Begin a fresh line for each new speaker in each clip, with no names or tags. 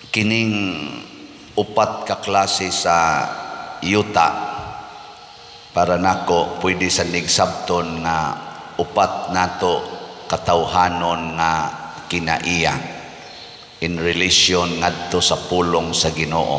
Kining upat ka klase sa yuta, para nako pwede sa nigsabton nga upat nato katawhanon nga kinaiya in relation ngadto sa pulong sa Ginoo.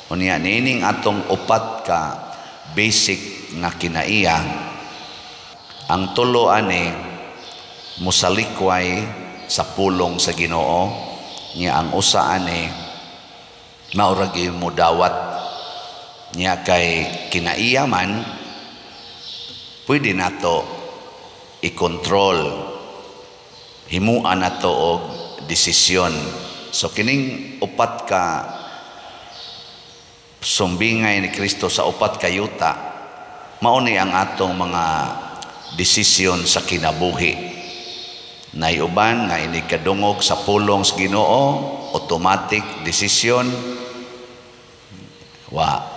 Unya niining atong upat ka basic nga kinaiya, ang tulo ani musalikway sa pulong sa Ginoo, nya ang usa ani mao ra gyud modawat. Nya kay kinaiya man, pwede nato i-control, himuan nato og desisyon. So kining upat ka sumbingay ni Kristo sa upat ka yuta, mao ni ang atong mga desisyon sa kinabuhi. Nay uban nga inig kadungog sa pulong sa Ginoo, automatic desisyon, wa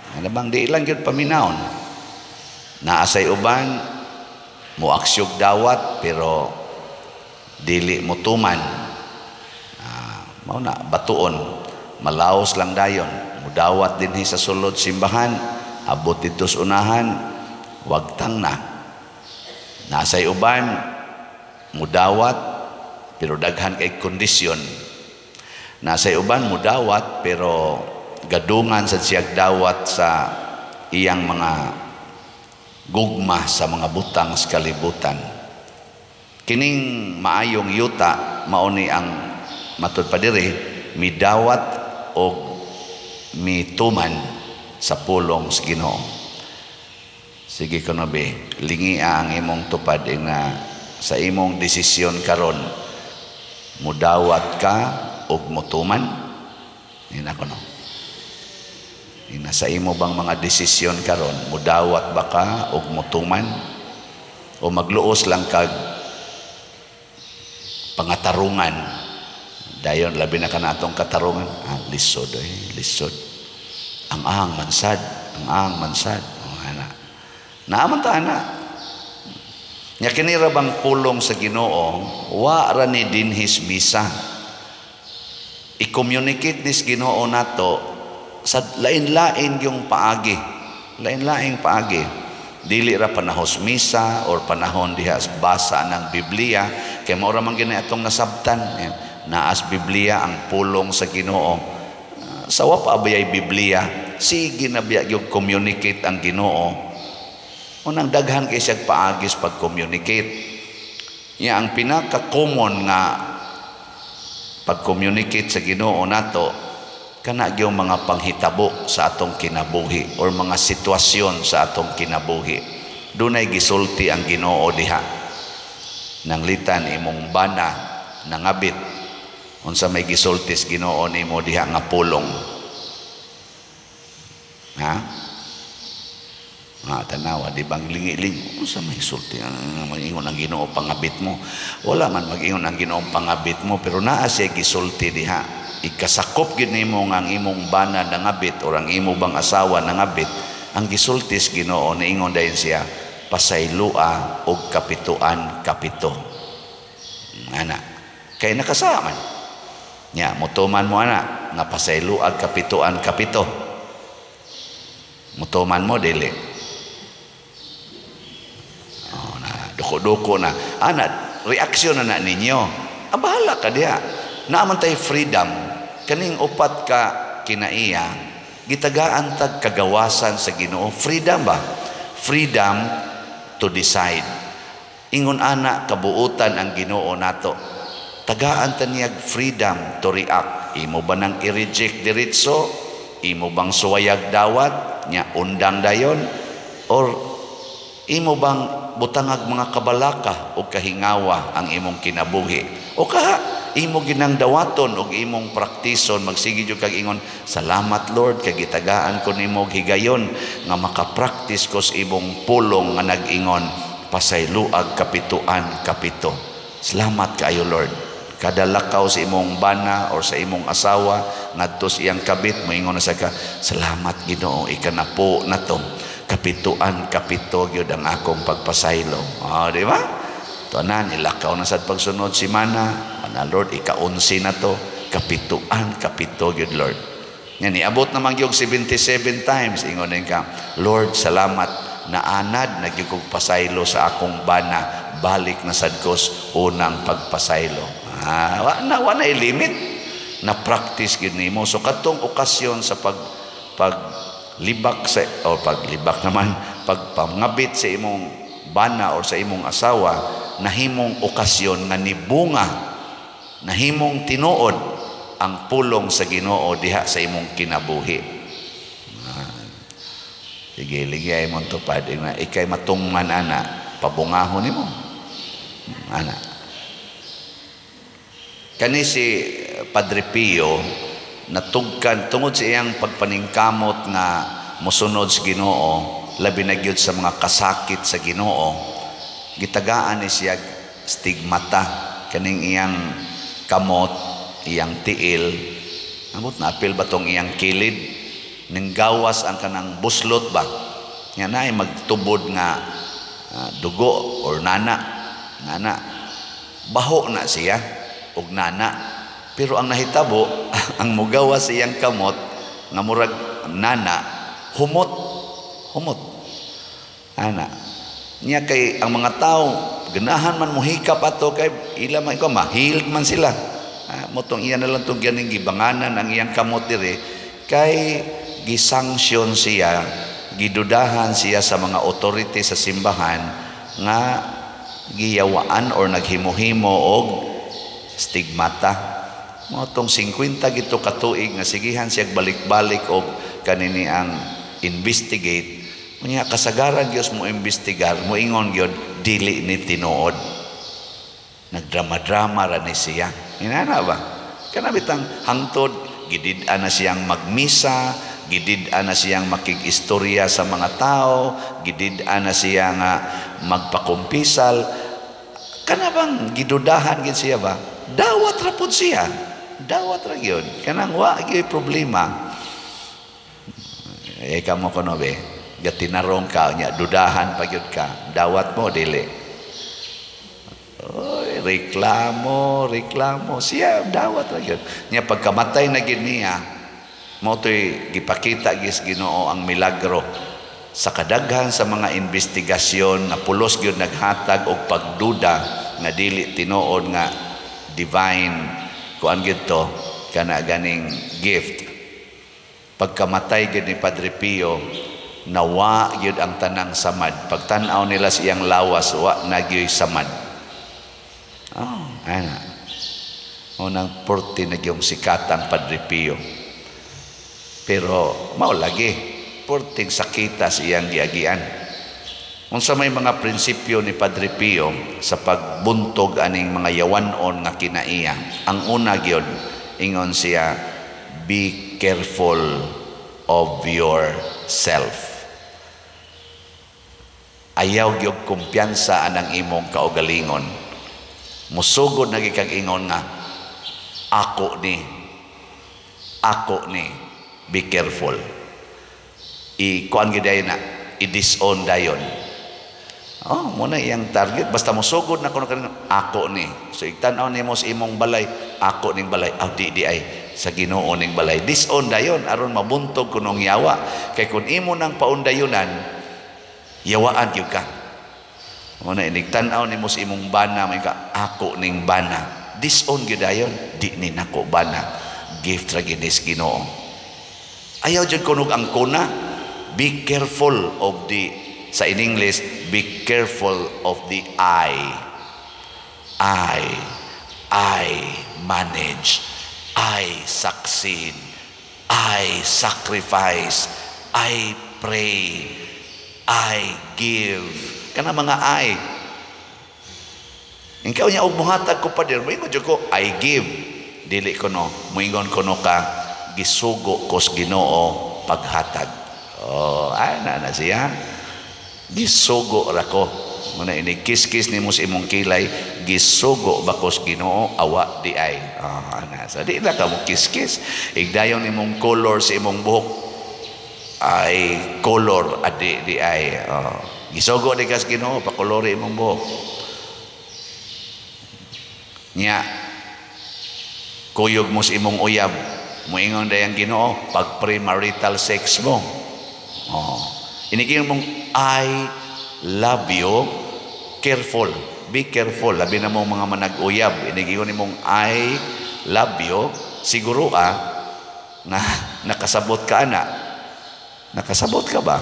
ano bang di lang gyud paminawon. Naa say uban mo aksyog dawat pero dili mo tuman. Mao na batuon, malaos lang dayon, mudawat dinhi sa sulod simbahan, abot didto sa unahan, wagtang na. Naa say uban mudawat pero daghan kay kondisyon. Naa say uban mudawat pero gadungan sa siyag dawat sa iyang mga gugma sa mga butang sa kalibutan. Kining maayong yuta, mao ni ang matud pa diri midawat og mituman sa pulong sa Ginoo. Sige kuno be, lingia ang imong tupad na sa imong desisyon karon, mudawat ka og mutuman? Ina kuno. Ina sa imo bang mga desisyon karon, mudawat ba ka og mutuman o magluos lang kag pangatarungan? Dayon labi na ka na atong katarungan, lisod eh, lisod. Ang ang mansad, ang ang mansad. Oh, ana. Naaman ta ana. Nya kini ra bang pulong sa Ginoo, wa ra ni dinhis misa. I-communicate nis Ginoo nato sa lain-lain yung paagi. Lain-laing paagi. Dili ra panahos misa or panahon diha basa ng Biblia kay mao ra man gini atong nasabtan. Naas Biblia ang pulong sa Ginoo. Sa wa pa abayay Biblia, sige na biya gyud communicate ang Ginoo. Unang daghan kay siyag paagis pag-communicate. Ya ang pinaka-common nga pag-communicate sa Ginoo nato kana gyud mga panghitabo sa atong kinabuhi or mga sitwasyon sa atong kinabuhi. Dunay gisulti ang Ginoo diha. Nanglitan imong bana nangabit, unsa may gisulti sa Ginoo nimo diha nga pulong? Ha? Ah, tanawa, di bang lingi-ling? Unsa may sulti ang mag-ingon ang Ginoo pangabit mo? Wala man mag-ingon ang Ginoo pangabit mo, pero naa siya gisulti diha. Ikasakop gyud nimo nga ang imong bana nangabit or ang imo bang asawa nangabit, ang gisulti sa Ginoo, niingon dayon siya, "Pasaylua og kapituan kapito." Ana. Kay nakasaman. Nya, mutuman mo ana nga pasayloag kapituan kapito? Mutuman mo, dili? Oh, na duko-duko na. Ana, reaksyon na na ninyo. Ah, bahala ka diha. Naa man tay freedom. Kaning upat ka kinaiya, gitagaan tag kagawasan sa Ginoo. Freedom ba? Freedom to decide. Ingon ana kabuutan ang Ginoo nato. Tagaan ta niyag freedom to react. Imo ba nang i-reject diretso? Imo bang suwayag dawat? Nya undang dayon? Or imo bang butangag mga kabalaka o kahingawa ang imong kinabuhi? O kaha imo ginang dawaton og imong praktison, magsige jud kag ingon, "Salamat Lord kay gitagaan ko nimo og higayon nga makapraktis ko sa imong pulong nga nag-ingon pasayloag kapituan kapito. Salamat kaayo, Lord." Kada lakaw sa imong bana or sa imong asawa ngadto sa iyang kabit, moingon na sa ka, "Salamat Ginoo, ikanapo na to, kapituan kapito gyud ang akong pagpasaylo." Oh, di ba? To na nilakaw na sad pagsunod simana, "Ana Lord, ika-11 na to." Kapituan kapito gyud, Lord. Nga niabot naman gyud 77 times, ingon ka, "Lord, salamat, naanad na gyud kog pasaylo sa akong bana, balik na sad ko unang pagpasaylo." Ah, wa na limit na practice gyud nimo. So kadtong okasyon sa pag paglibak sa o paglibak naman, pagpangabit sa imong bana or sa imong asawa, nahimong okasyon nga nibunga, nahimong tinuod ang pulong sa Ginoo diha sa imong kinabuhi. Ah, sige, ligay mo tupad na ikay matungman ana, pabungahon nimo ana. Kani si Padre Pio, natugkan tungod sa iyang pagpaningkamot nga mosunod sa Ginoo, labi na gyud sa mga kasakit sa Ginoo, gitagaan ni siya stigmata, kaning iyang kamot, iyang tiil, amot na apil ba tong iyang kilid, ning gawas ang kanang buslot ba nga naay magtubod nga dugo or nana nana, baho na siya og nana. Pero ang nahitabo, ang mugawas sa iyang kamot nga murag nana, humot humot ana niya. Kay ang mga tao ganahan man mohikap ato kay ila man ko ma-healed man sila. Ah, motong iya na lang tong ganing gibanganan ang iyang kamot dire kay gisanksyon siya, gidudahan siya sa mga authority sa simbahan nga giyawaan or naghimo-himo og stigmata. Mao tong 50 gito katuig nga sigihan siya balik-balik og kanini ang investigate. Unya kasagaran gyud mo imbestigar, moingon gyud dili ni tinuod. Nagdrama-drama ra ni siya. Inana ba? Kana bitang hangtod gidid-an na siyang magmisa, gidid-an na siyang makig-istorya sa mga tao, gidid-an na siya nga magpakumpisal. Kana bang gidudahan gid siya ba? Dawat ra pud siya. Dawat ra gyud. Kanang wa gyud problema. Eh, kamo kuno be, gatinarong ka nya dudahan pa gyud ka. Dawat mo dili? Oy, reklamo, reklamo. Siya dawat ra gyud. Nya pagkamatay na gyud niya, mao to'y gipakita gis Ginoo ang milagro sa kadaghan sa mga investigasyon nga pulos gyud naghatag og pagduda nga dili tinuod nga divine kuan gyud to, kana ganing gift. Pagkamatay gyud ni Padre Pio, nawa gyud ang tanang samad. Pagtan-aw nila sa iyang lawas, wa na gyud samad. Oh, ana unang porte na gyung sikatang Padre Pio, pero mao lagi porting sakita sa iyang giagian. Unsa may mga prinsipyo ni Padre Pio sa pagbuntog aning mga yawanon nga kinaiya? Ang una gyud, ingon siya, "Be careful of yourself." Ayaw gyud kumpiyansa anang imong kaugalingon. Musugod na kag ingon nga ako ni, ako ni, be careful. I kuan gyud na, i-disown dayon. Oh, muna iyang target. Basta mosugod na kuno ako ni. So igtan-aw nimo sa imong balay, ako ning balay. Aw, di di ay, sa Ginoo ning balay. Disown dayon aron mabuntog kunong yawa. Kay kun imo nang paundayunan, yawaan gyud ka. Muna inig tan-aw nimo sa imong bana, may ka ako ning bana. Disown gyud dayon, di ni nako bana. Gift ra gyud Ginoo. Ayaw jud kunog ang kuna. Be careful of the, sa in English, be careful of the I. I manage. I succeed. I sacrifice. I pray. I give. Kana mga I. Ikaw niya og muhatag ko pa dir, moingon jud ko, "I give." Dili ko no, moingon ko no ka, gisugo ko sa Ginoo paghatag. Oh, ay na na siya. Gisugo ra ko. Muna ini kiss-kiss nimo sa imong kilay, gisugo ba ko sa Ginoo awa di ay. Oh, ana. So di na ka mo kiss-kiss. Igdayon nimong color sa imong buhok ay color adi di ay. Oh, gisugo di ka sa Ginoo pakolori imong buhok. Nya Kuyog mo sa imong uyab, moingon dayang Ginoo pag premarital sex mo. Oh. Inigingon mong "I love you," careful. Be careful, labi na mo mga manag-uyab. Inigingon nimong "I love you," siguro na nakasabot ka ana. Nakasabot ka ba?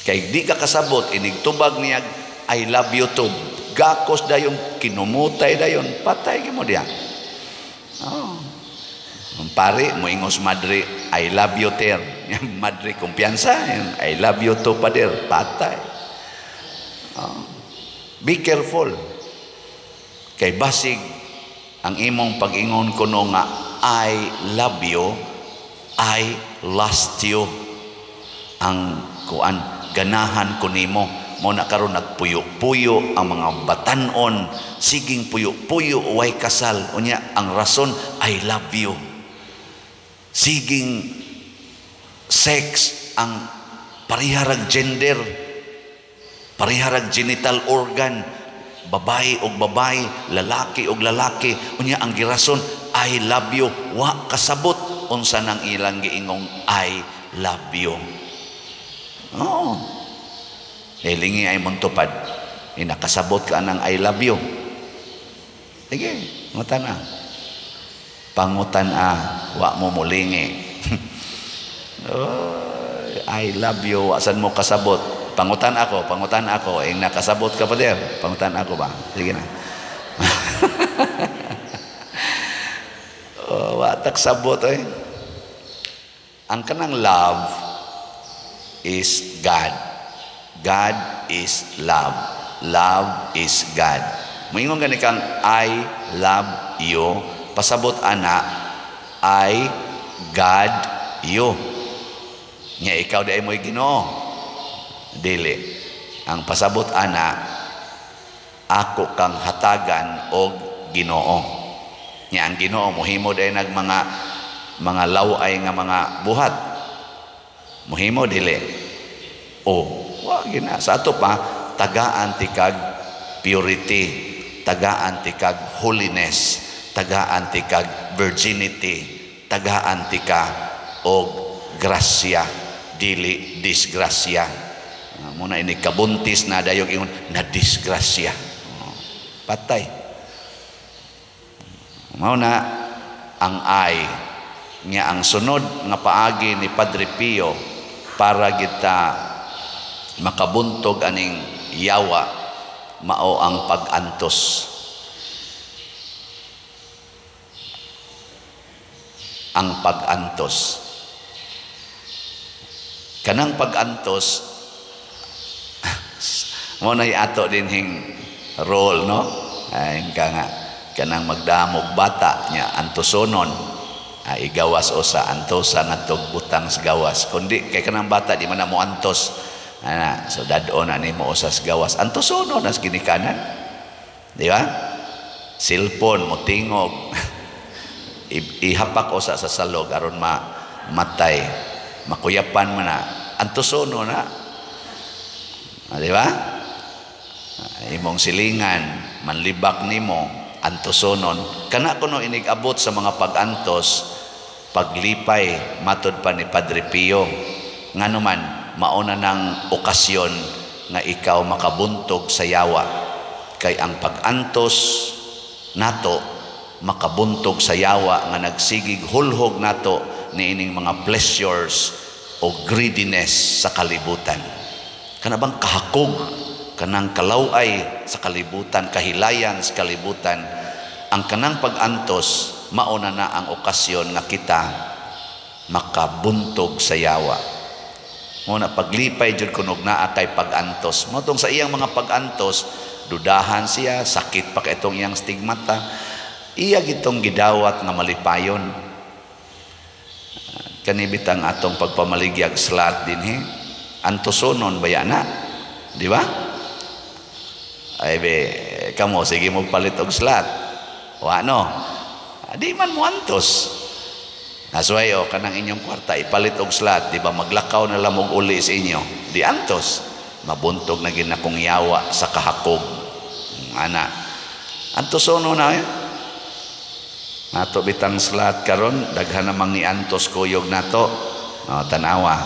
Kay di ka kasabot, inigtubag niya "I love you too." Gakos dayon, kinumutay dayon, patay mo diya. Oh. Ang pare, moingos madre, "I love you, ter." Madre, kumpiyansa, "I love you too, pader." Patay. Oh. Be careful. Kay basig, ang imong pag-ingon kuno nga "I love you," I lust you. Ang kuan, ganahan ko nimo. Mo na karon nagpuyo-puyo ang mga batanon, siging puyo-puyo way kasal. Unya ang rason, "I love you." Siging sex ang pariharag gender, pariharag genital organ, babae og babae, lalaki og lalaki. Unya ang girason, "I love you." Wa kasabot unsa nang ilang giingong "I love you." Oo. Hilingi ay montupad. Inakasabot ka ng "I love you." Sige, pangutan na. Pangutan a, wa mo mulingi. Oh, "I love you," wasan mo kasabot. Pangutan ako, pangutan ako. Ing nakasabot ka pa der. Pangutan ako ba? Sige na. Oh, wa taksabot eh. Ang kanang love is God. God is love. Love is God. Moingon gani kang "I love you," pasabot ana, I God you. Nya ikaw di mo'y Ginoo. Dili. Ang pasabot ana, ako kang hatagan og Ginoo. Nya ang Ginoo mohimo day nag mga laway nga mga buhat. Mohimo dili. O, wa gina. Sa ato pa, tagaan tikag purity, tagaan tikag holiness, tagaan tikag virginity, tagaan tika og grasya, dili disgrasya. Muna ini kabuntis na dayog ingon na disgrasya. Oh, patay. Mao na ang I nga ang sunod nga paagi ni Padre Pio para kita makabuntog aning yawa mao ang pag-antos. Ang pag-antos. Kanang pag-antos mo na ato din hing role, no? Ay ka nga kanang magdamog bata nya antosonon, ay igawas o sa antosa ngadtog butang sa gawas, kundi kay kanang bata di man na mo antos ana, so dad-on ani mo usas gawas, antosonon as ginikanan, di ba? Cellphone mo tingog, ihapak usa sa salog aron ma matay, makuyapan man na, antosono na, di ba? Imong silingan manlibak nimo, antosonon. Kana kuno inig-abot sa mga pag-antos, paglipay matod pa ni Padre Pio. Ngano man mauna ng okasyon nga ikaw makabuntog sa yawa, kay ang pag-antos nato makabuntog sa yawa nga nagsigig hulhog nato niining mga pleasures o greediness sa kalibutan. Kana bang kahakog, kanang kalaway sa kalibutan, kahilayan sa kalibutan, ang kanang pag-antos mauna na ang okasyon nga kita makabuntog sa yawa. Muna paglipay jud kunog naa kay pag-antos. Mao tong sa iyang mga pag-antos, dudahan siya, sakit pa kay itong iyang stigmata. Iya gitong gidawat nga malipayon. Kanibitang atong pagpamaligyag slat dinhi, antosonon baya na, di ba? Ay be, kamo sige mo palit og slat. Wa no. Di man mo antos. Nasway o kanang inyong kwarta ipalit og slat, di ba maglakaw na lamog uli sa inyo. Di antos. Mabuntog na gid akong yawa sa kahakog. Ana. Antosono na eh. Nato bitang slot karon, daghan namang niantos kuyog nato. Oh, tanawa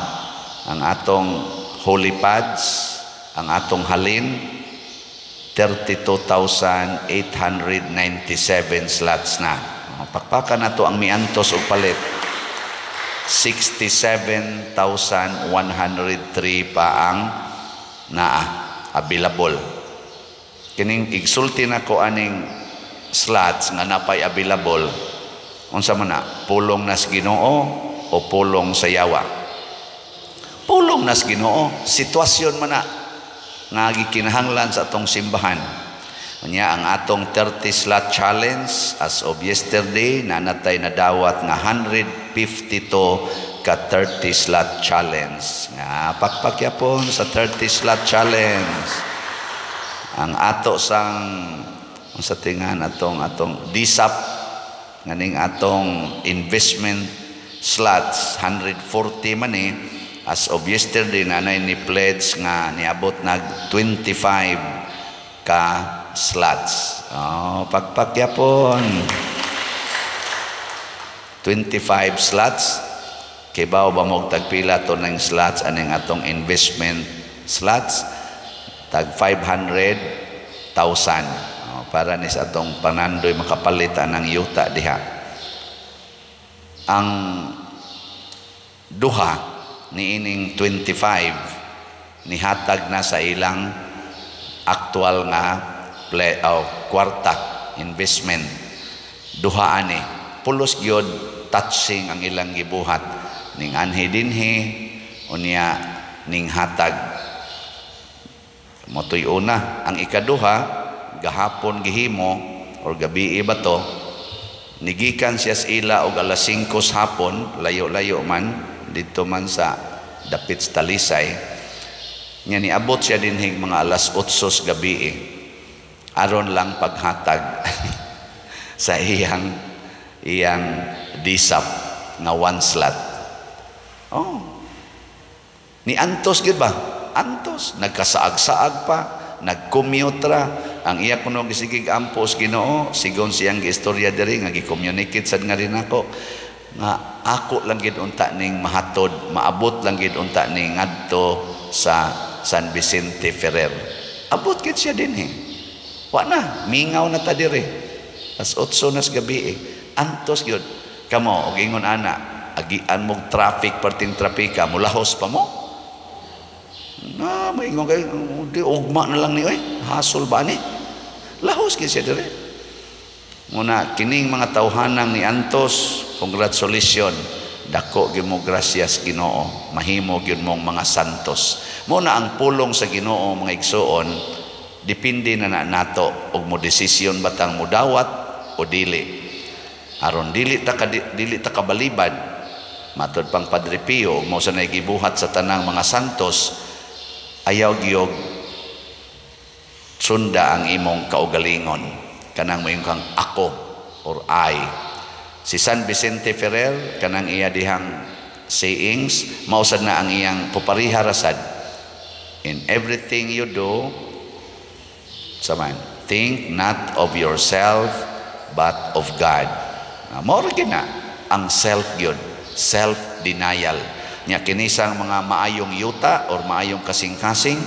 ang atong holy pads, ang atong halin, 32,897 slots na. Oh, pakpakan nato ang miantos og palit. 67,103 pa ang naa available. Kining igsulti nako aning slots nga napay available, unsa man na, pulong nas Ginoo o pulong sa yawa? Pulong nas Ginoo. Sitwasyon man na nga gikinahanglan sa atong simbahan. Unya ang atong 30 slot challenge, as of yesterday nanatay nadawat nga 152 ka 30 slot challenge. Nga pakpakyapon sa 30 slot challenge. Ang ato sang, unsa tingan, atong atong DSAP, nganing atong investment slots, 140 man eh. As of yesterday, nanay ni pledge nga niabot nag 25 ka slots. Oh, pakpakyapon. 25 slots. Kibaw ba mo tagpila to ng slots aning atong investment slots? Tag 500,000. Oh, para ni sa atong panandoy makapalit ang yuta diha. Ang duha niining 25 nihatag na sa ilang aktual nga oh, kwarta investment. Duha ani pulos gyud, touching ang ilang gibuhat ning anhi dinhi, unya ning hatag motoy una. Ang ikaduha, gahapon gihimo or gabi ba to, nigikan siya sa ila og alas 5 sa hapon, layo-layo man, dito man sa dapit sa Talisay nya. Niabot siya dinhig mga alas 8 sa gabi eh, aron lang paghatag sa iyang iyang disap nga one slot. Oh. Ni antos gyud ba? Antos, nagkasaag-saag pa, nag-commute ra. Ang iya kuno gisigig ampos Ginoo, sigon siyang giistorya diri nga gi-communicate sad nga rin ako nga ako lang gid unta ning mahatod, maabot lang gid unta ning ngadto sa San Vicente Ferrer. Abot gid siya dinhi. Wa na, mingaw na ta diri. As 8 nas gabi eh. Antos gyud. Kamo og ingon ana, agian mog traffic, perting trapika, mulahos pa mo. Na maingon kay di ugma na lang ni oy, hasol ba ni? Lahos gyud siya diri. Muna kining mga tawhanang ni antos, congratulations. Dako gyud mo grasyas Ginoo, mahimo gyud mong mga santos. Mo na ang pulong sa Ginoo, mga igsuon, depende na na nato og mo desisyon batang mudawat o dili. Aron dili ta kabalibad, matod pang Padre Pio, mao sa gibuhat sa tanang mga santos, ayaw giyog sunda ang imong kaugalingon, kanang moingon kang ako or I. Si San Vicente Ferrer, kanang iya dihang sayings, mao sad na ang iyang pupariha rasad. In everything you do, saman, think not of yourself but of God. Mao ra na ang self gyud, self denial. Nya kinisang mga maayong yuta or maayong kasing-kasing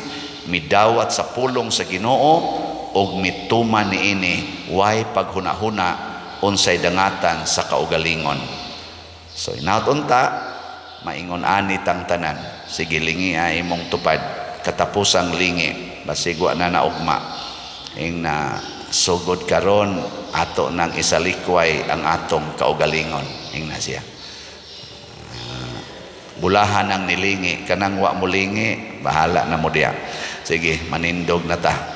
midawat sa pulong sa Ginoo og mituman niini, way paghuna-huna unsay dangatan sa kaugalingon. So inaot unta maingon ani tang tanan. Sige, lingi ay imong tupad, katapusang lingi, basig wa na naugma. Ing na sugod karon, ato nang isalikway ang atong kaugalingon. Ing na siya. Bulahan ang nilingi, kanang wa molingi, bahala na mo diya. Sige, manindog na ta.